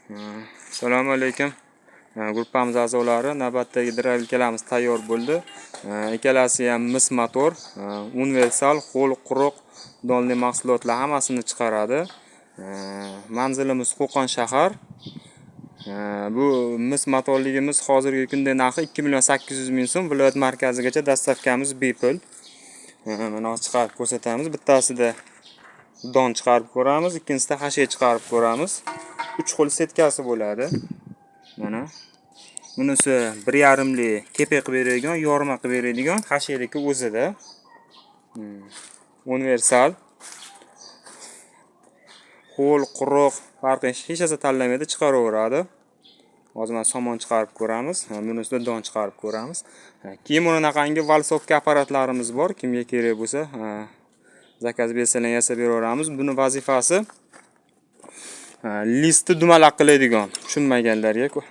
Assalomu alaykum. Gruppamiz a'zolari, navbatdagi дробилка larimiz tayyor bo'ldi. Ikkalasi ham mis motor, universal, ho'l, quruq, donli mahsulotlar hammasini chiqaradi. Manzilimiz Qo'qon shahar. Bu mis motorligimiz hozirgi kunda narxi 2 800 000 so'm. Viloyat markazigacha доставка miz bepul. Mana hozir chiqarib ko'rsatamiz. Bittasida don chiqarib ko'ramiz, ikkinchisida xashay chiqarib ko'ramiz. 3 xil setkasi bo'ladi. Mana bunisi 1,5 kepak qilib beradigan, yorma qilib beradigan xashayniki o'zida. Universal. Ho'l, quruq farqi hech narsa tanlamaydi, chiqaraveradi. Hozir mana somon chiqarib ko'ramiz. Bunisida don chiqarib ko'ramiz. Keyin bunaqangi valsovka apparatlarimiz bor. Kimga kerak bo'lsa, заказ bersalar yasab beraveramiz. Buni vazifasi listni dumalaq qiladigan, tushunmaganlarga.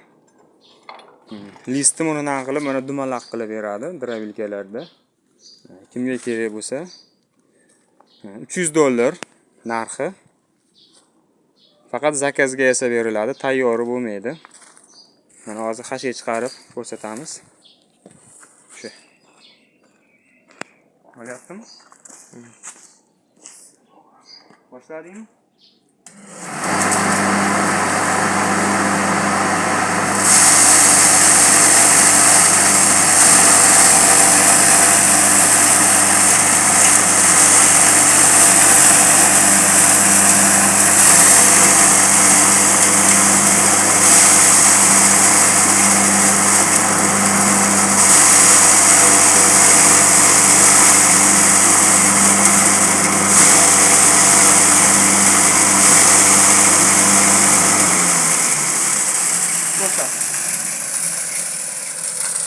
Listni bunaqa qilib, mana dumalaq qilib beradi дробилка larda. Kimga kerak bo'lsa, $300 narxi. Faqat заказ ga yasab beriladi, tayyori bo'lmaydi. Mana hozir xashay chiqarib ko'rsatamiz. Shu. Olyaptimi? Boshladingmi?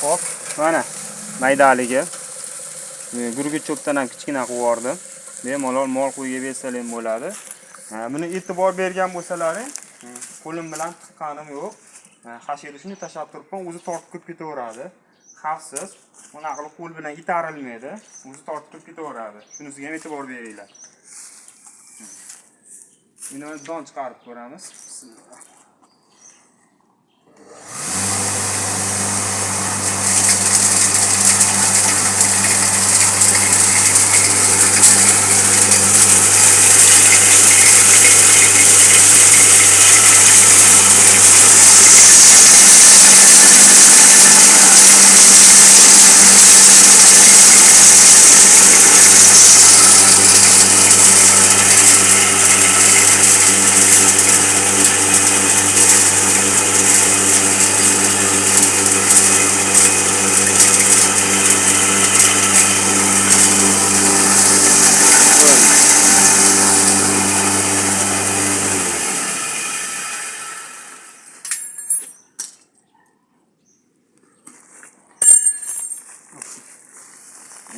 Hop, mana maydaligi. Gurgut cho'pdan ham kichkina qilib yubordim. Bemalol mol qo'yga bersalar ham bo'ladi. Buni e'tibor bergan bo'lsalaring, qo'lim bilan tiqqanim yo'q. Xashakni shunday tashlab turibman, o'zi tortib kirib ketaveradi. Xavfsiz. Bunaqa qilib qo'l bilan itarilmaydi. O'zi tortib kirib ketaveradi. Shunisiga ham e'tibor beringlar. Endi mana don chiqarib ko'ramiz. Bismillah.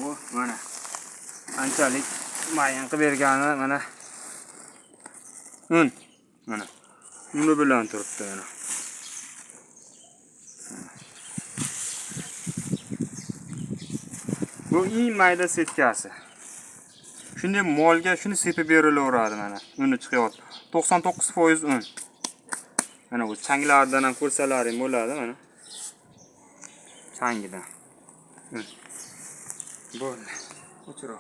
Bu mana qanchalik mayin qilib bergani, mana un, mana uni bilan turibdi mana. Bu eng mayda setkasi. Shunday molga shuni sepib berilaveradi mana. Uni chiqyapti. 99% un. Mana bu changlardan ham ko'rsalaring bo'ladi mana. Changidan. Un. Bo'ldi. O'chirib.